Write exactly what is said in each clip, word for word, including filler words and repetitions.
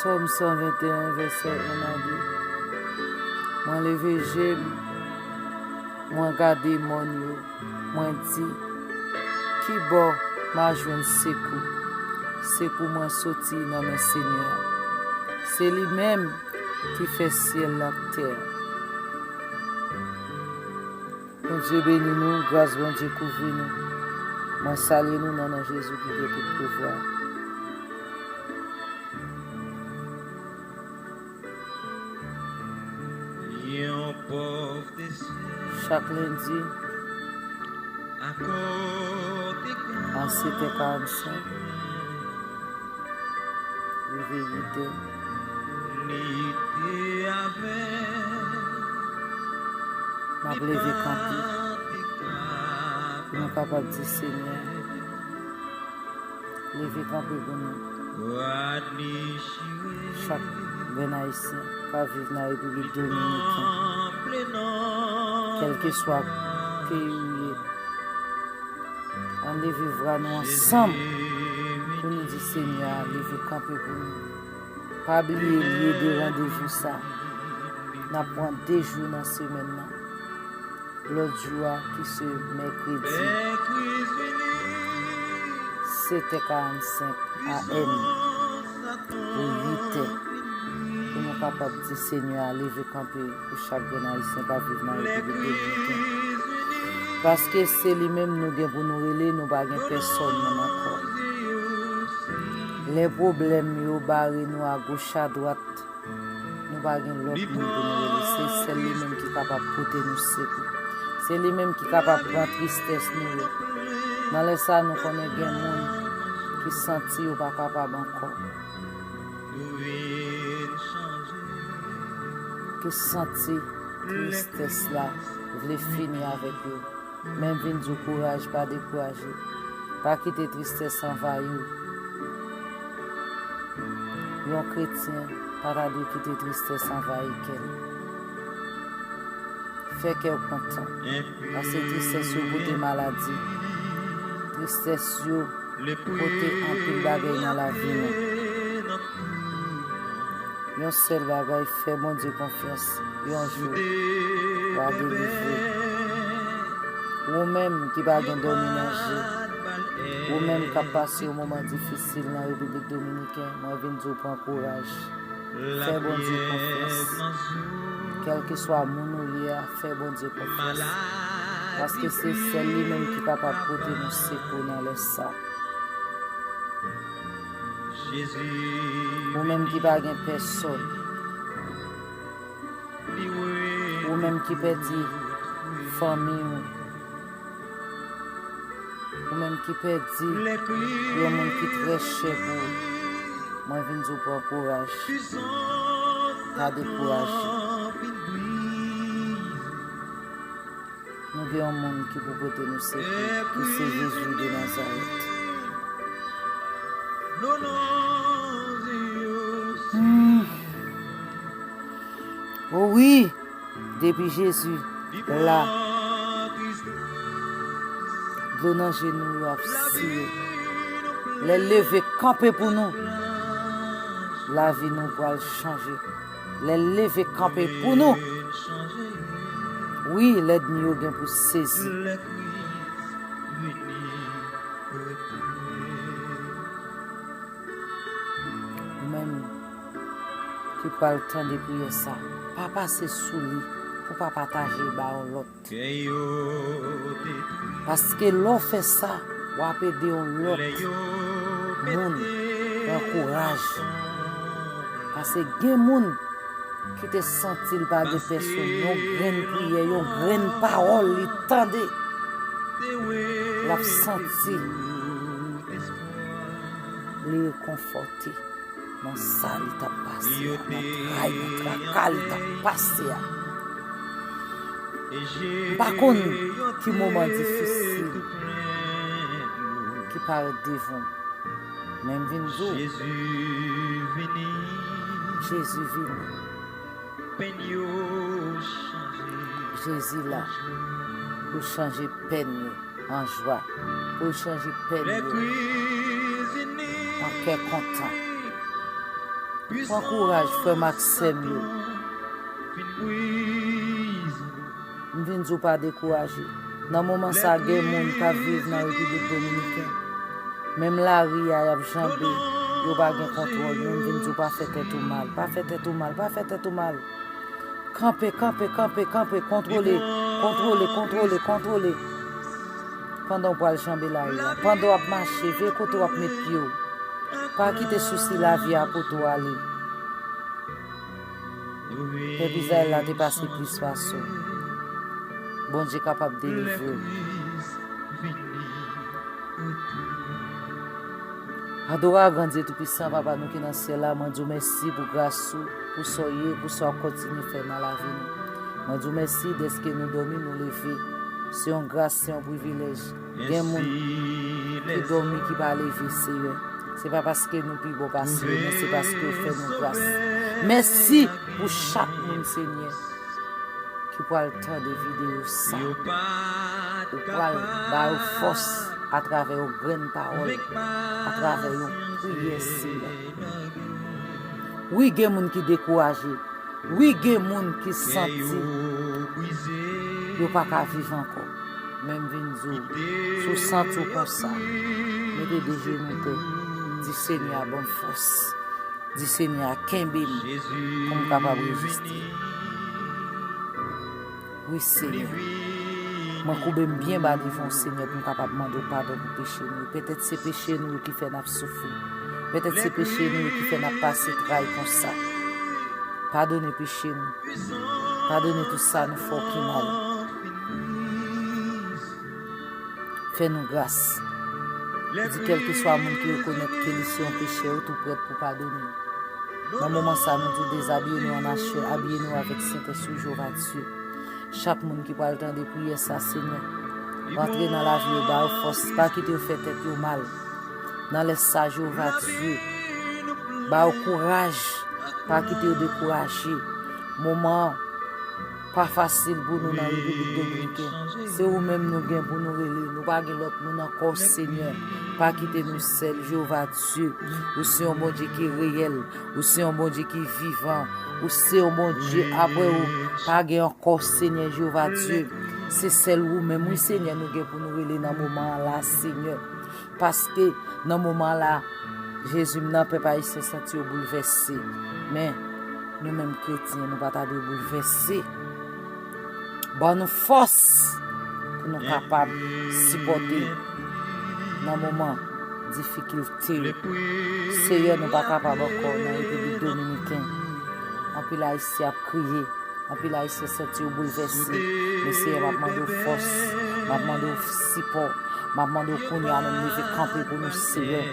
Sòm san venteyen, vèsè en a de. Mwen leve je m, mwen gade mòn yo, mwen di, ki bò m a jwenn sekou? Sekou mwen soti nan men Senyè a. Se li menm ki fè syèl la ak tè a. Bondye beni nou, gras Bondye kouvri nou. Mwen salye nou nan non Jezi ki gen tout pouvwa. Chak lendi, a sèt è karannsenk, rive uit è, n ap leve kanpe pou nou kapab di Senyè, leve kanpe pou nou. Chak grenn Ayisyen k ap viv nan Repiblik Dominiken, kèlkeswa peyi w ye, ann leve vwa nou ansanm pou nou di Senyè a leve kanpe pou nou. Pa bliye lye de randevou sa. N ap pran de jou nan semèn nan. Lòt jou a, ki se mèkredi, sèt è karannsenk A M pou uit è, pou nou kapab di Senyè a leve kanpe pou chak grenn Ayisyen k ap viv nan Repiblik Dominiken. Paske se li menm nou gen pou nou rele, nou pa gen pèsòn moun ankò. Lè pwoblèm yo bare nou agoch adwat, nou pa gen lòt moun pou nou rele. Se sèl li menm ki kapab pote nou sekou. Se li menm ki kapab pran tristès nou yo. Nan lè sa, nou konnen gen moun ki santi yo pa kapab ankò. Ki santi tristès la vle fini avèk yo. Men m vin di w kouraj, pa dekouraje. Pa kite tristès anvayi w. Yon kretyen pa ta dwe kite tristès anvayi kè l. Fè kè w kontan, paske tristès yo pote maladi. Tristès yo pote anpil bagay nan lavi nou. Yon sèl bagay, fè Bondye konfyans. Yon jou, w a delivre. Ou menm ki pa gen dòmi nan je, ou menm k ap pase yon moman difisil nan Repiblik Dominiken, mwen vin di w pran kouraj. Fè Bondye konfyans. Kèlkeswa moun ou ye a, fè Bondye konfyans. Paske se sèl li menm ki kapab pote nou sekou nan lè sa. Ou menm ki pa gen pèsòn. Ou menm ki pèdi fanmi w. Ou menm ki pèdi yon moun ki trè chè pou ou. Mwen vin di w pran kouraj. Pa dekouraje. Nou gen yon moun ki pou pote nou sekou, ki se Jezi de Nazarèt. Hmm. O wi, depi Jezi la, dlo nan je nou yo ap siye. Lè l leve kanpe pou nou, lavi nou pral chanje. Lè l leve kanpe pou nou, wi, lènmi yo gen pou sezi. Ou menm ki pral tande priyè sa, pa pase sou li pou pa pataje ba yon lòt. Paske lè w fè sa, w ap ede yon lòt moun pran kouraj. Paske gen moun ki te santi l pa gen pèsòn, yon grenn priyè, yon grenn pawòl li tande, l ap santi li rekonfòte nan sa li t ap pase a, nan tray, nan traka li t ap pase a. M pa konn ki moman difisil ki parèt devan w, men m vin di w, Jezi vini. Jezi la pou chanje pèn yo an jwa, pou l chanje pèn yo an kè kontan. Pran kouraj, frè m ak sè m yo. M vin di w pa dekouraje. Nan moman sa, gen moun k ap viv nan Repiblik Dominiken. Menm lari a, y ap janbe, yo pa gen kontwòl. Men m vin di w pa fè tèt ou mal, pa fè tèt ou mal, pa fè tèt ou mal. Kanpe, kanpe, kanpe, kanpe, kontwole, kontwole, kontwole, kontwole. Pandan w pral janbe lari a, pandan w ap mache, veye kote w ap met pye w. Pa kite sousi lavi a pote w ale. Pèp Izrayèl la te pase plis pase w. Bondye kapab delivre w. Adoran a gran Dye Toupisan, Papa nou ki nan syèl la, mwen di w mèsi pou gras ou, pou sa w ye, pou sa w ap kontinye fè nan lavi nou. Mwen di w mèsi dèske nou dòmi, nou leve. Se yon gras, se yon privilèj. Gen moun ki dòmi, ki pa leve, Seyè. Se pa paske nou pi bon pase yo, men se paske w fè nou gras. Mèsi pou chak moun, Senyè, ki pral tande videyo sa. Ou pral ba yo fòs atravè yon grenn pawòl, atravè yon priyè, Senyè. Wi, gen moun ki dekouraje. Wi, gen moun ki santi yo pa ka viv ankò. Men m vin di w, si w santi w konsa, mete de jenou tè, di Senyè a ban m fòs. Di Senyè a kenbe m pou m kapab reziste. Wi, Senyè. Mwen koube m byen ba devan w, Senyè, pou m kapab mande w padon pou peche nou yo. Petèt se peche nou yo ki fè n ap soufri. Petèt se peche nou yo ki fè n ap pase tray konsa. Padone peche nou. Padone tout sa nou fè w ki mal. Fè nou gras. Di kèlkeswa moun ki rekonèt ke li se yon pechè, ou tou prèt pou padone l. Nan moman sa, nou di w dezabiye nou an achè, abiye nou avèk Sentespri Jewova Dye. Chak moun ki pral tande priyè sa, Senyè, rantre nan lavi yo, ba yo fòs, pa kite yo fè tèt yo mal. Nan lè sa, Jewova Dye, ba yo kouraj, pa kite yo dekouraje. Moman an pa fasil pou nou nan Repiblik Dominiken. Se ou menm nou gen pou nou rele. Nou pa gen lòt moun ankò, Senyè. Pa kite nou sèl, Jewova Dye. Ou se yon Bondye ki reyèl. Ou se yon Bondye ki vivan. Ou se yon Bondye, apre ou, pa gen ankò, Senyè Jewova Dye. Se sèl ou menm, wi, Senyè, nou gen pou nou rele nan moman an la, Senyè. Paske nan moman la, Jezi, m nan pèp ayisyen santi yo boulvèse. Men, nou menm kretyen, nou pa ta dwe boulvèse. Ban nou fòs pou nou kapab sipòte nan moman difikilte yo. Seyè, nou pa kapab ankò nan Repiblik Dominiken. Anpil Ayisyen ap kriye. Anpil Ayisyen santi yo boulvèse. Men Seyè, m ap mande w fòs. M ap mande w sipò. M ap mande w kounye a menm leve kanpe pou nou, Seyè.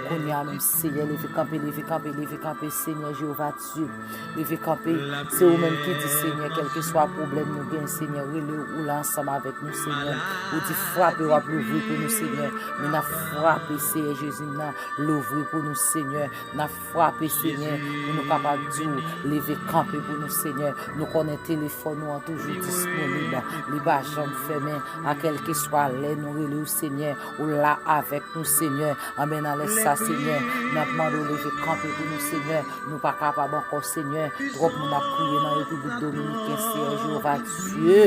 Kounye a menm, Seyè, leve kanpe, leve kanpe, leve kanpe, Senyè Jewova Dye. Leve kanpe. Se ou menm ki di, Senyè, kèlkeswa pwoblèm nou gen, Senyè, rele w, ou la ansanm avèk nou, Senyè. Ou di frape, w ap louvri pou nou, Senyè. Men n ap frape, Seyè Jezi, nan louvri pou nou, Senyè. N ap frape, Senyè, pou nou kapab di w, leve kanpe pou nou, Senyè. Nou konnen telefòn ou an toujou disponib. Li pa janm fèmen. A kèlkeswa lè nou rele w, Senyè, ou la avèk nou, Senyè. Anben, nan lè sa, Senyè, n ap mande w leve kanpe pou nou, Senyè. Nou pa kapab ankò, Senyè. Twòp moun ap kriye nan Repiblik Dominiken, Seyè Jewova Dye.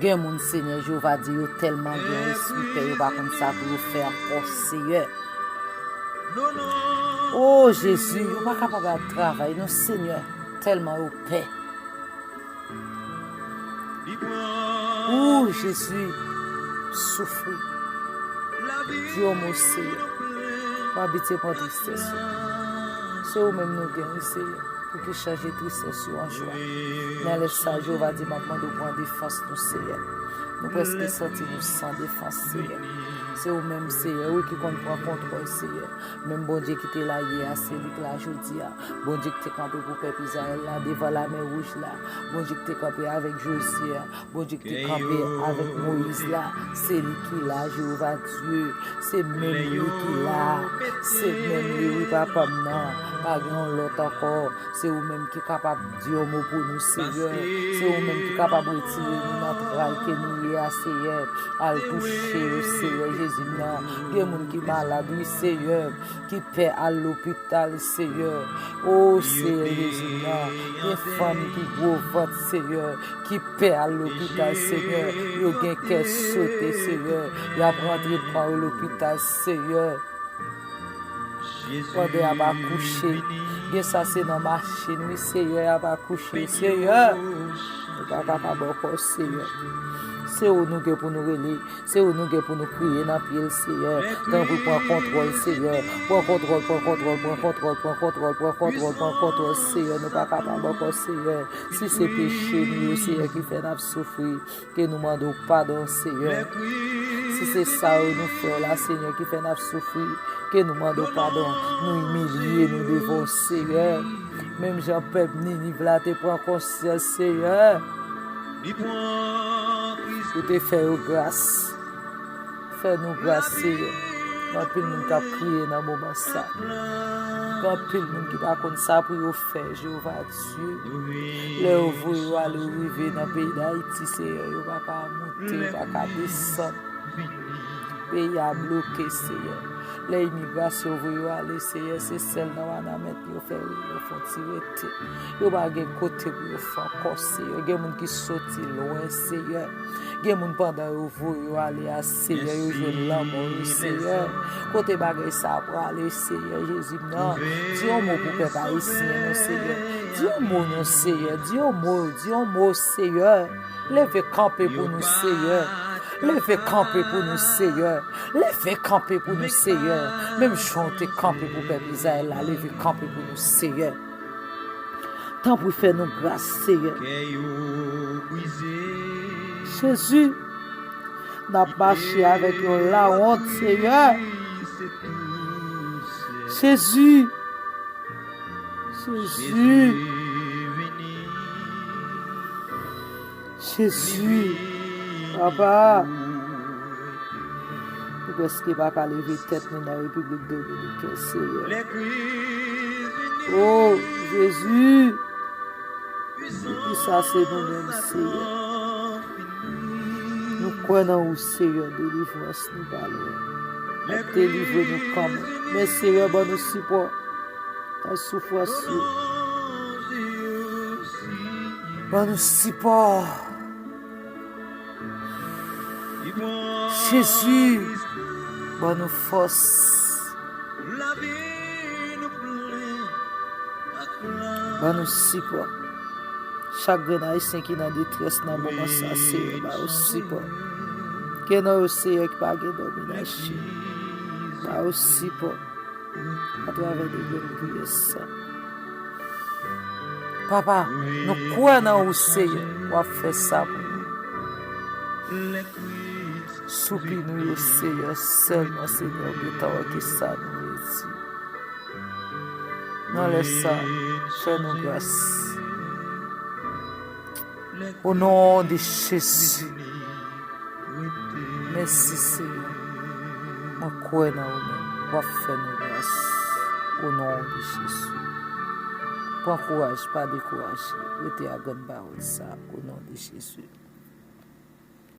Gen moun, Senyè Jewova Dye, yo tèlman gen yon espri pè, yo pa konn sa pou yo fè ankò, Seyè. O Jezi, yo pa kapab al travay, non, Senyè, tèlman yo pè. O Jezi, soufri. Di yon mo, Seyè. Ou abitye pran tristès yo. Se ou menm nou gen, wi, Seyè. Pou ki chanje tristès yo an jwa. Nan lè sa, Jewova di, m ap mande w pran defans nou, Seyè. Nou prèske santi nou san defans, Seyè. Se ou menm, Seyè, wi, ki konn pran kontwòl, Seyè. Menm Bondye ki te la yè a, se li k la jodi a. Bondye ki te kanpe pou pèp Izrayèl la devan Lamè Wouj la. Bondye ki te kanpe avèk Jozye a. Bondye ki te kanpe avèk Moyiz la, se li ki la, Jewova Dye, se menm li ki la, se menm li, wi, papa m nan. Pa gen yon lòt ankò. Se ou menm ki kapab di yon mo pou nou, Seyè. Se ou menm ki kapab retire nou nan tray ke nou ye a, Seyè. Al touche yo, Seyè Jezi m nan. Gen moun ki malad, wi, Seyè, ki pè al lopital, Seyè. O, Seyè Jezi m nan. Gen fanm ki gwo vant, Seyè, ki pè al lopital, Seyè. Yo gen kè sote, Seyè. Y ap rantre pran yo lopital, Seyè. Pandan y ap akouche. Gen sa se nan machin, wi, Seyè, y ap akouche, Seyè. Nou pa kapab ankò, Seyè. Se ou nou gen pou nou rele. Se ou nou gen pou nou kriye nan pye l, Seyè. Tanpri, pran kontwòl, Seyè. Pran kontwòl, pran kontwòl, pran kontwòl, pran kontwòl, pran kontwòl, pran kontwòl, pran kontwòl, Seyè. Nou pa kapab ankò, Seyè. Si se peche nou yo, Seyè, ki fè n ap soufri, ke nou mande w padon, Seyè. Si se sa yo nou fè w la, Seyè, ki fè n ap soufri, ke nou mande w padon. Nou imilye nou devan w, Seyè. Menm jan pèp Niniv la te pran konsyans, Seyè. Ou te fè yo gras. Fè nou gras, Seyè. Gen anpil moun k ap kriye nan moman sa. Gen anpil moun ki pa konn sa pou yo fè, Jewova Dye. Lè yo voye yo ale, yo rive nan peyi Dayiti, Seyè, yo pa ka monte, yo pa ka desann. Peyi a bloke, Seyè. Lè imigrasyon voye yo ale, Seyè, se sèl nan Wanament yo fè, yo fè yon ti rete. Yo pa gen kote pou yo fè ankò, Seyè. Gen moun ki soti lwen, Seyè. Gen moun pandan yo voye yo ale a, Seyè, yo jwenn lanmò yo, Seyè. Kote bagay sa a prale, Seyè, Jezi m nan. Di yon mo pou pèp ayisyen nou, Seyè. Di yon mo non, Seyè. Di yon mo, di yon mo, Seyè. Leve kanpe pou nou, Seyè. Leve kanpe pou nou, Seyè. Leve kanpe pou nou, Seyè. Menm jan w te kanpe pou pèp Izrayèl la, leve kanpe pou nou, Seyè. Tanpri fè nou gras, Seyè. Jezi, n ap mache avèk yon lawont, Seyè. Jezi, Jezi, Jezi, Papa. Nou prèske pa ka leve tèt nou nan Repiblik Dominikèn, Seyè. O, Jezi! Poukisa se nou menm, Seyè? Nou kwè nan ou, Seyè, delivrans nou pa lwen. Delivre nou kanmenm. Men, Seyè, ban nou sipò nan soufrans yo. Ban nou sipò. Jezi, ban nou fòs. Ban nou sipò. Chak grenn Ayisyen ki nan detrès nan moman sa, Seyè, ba yo sipò. Gen nan yo, Seyè, ki pa gen dòmi nan che. Ba yo sipò. Atravè de grenn priyè sa. Papa, nou kwè nan ou, Seyè. W ap fè sa pou nou. Soupi nou yo, Seyè, sèlman, Seyè, ou gentan wè ki sa nou redi. Nan lè sa, fè nou gras. O non de Jezi. Mèsi, Seyè. Mwen kwè nan ou menm. W ap fè nou gras. O non de Jezi. Pran kouraj, pa dekouraje. Rete ak grenn pawòl sa. O non de Jezi.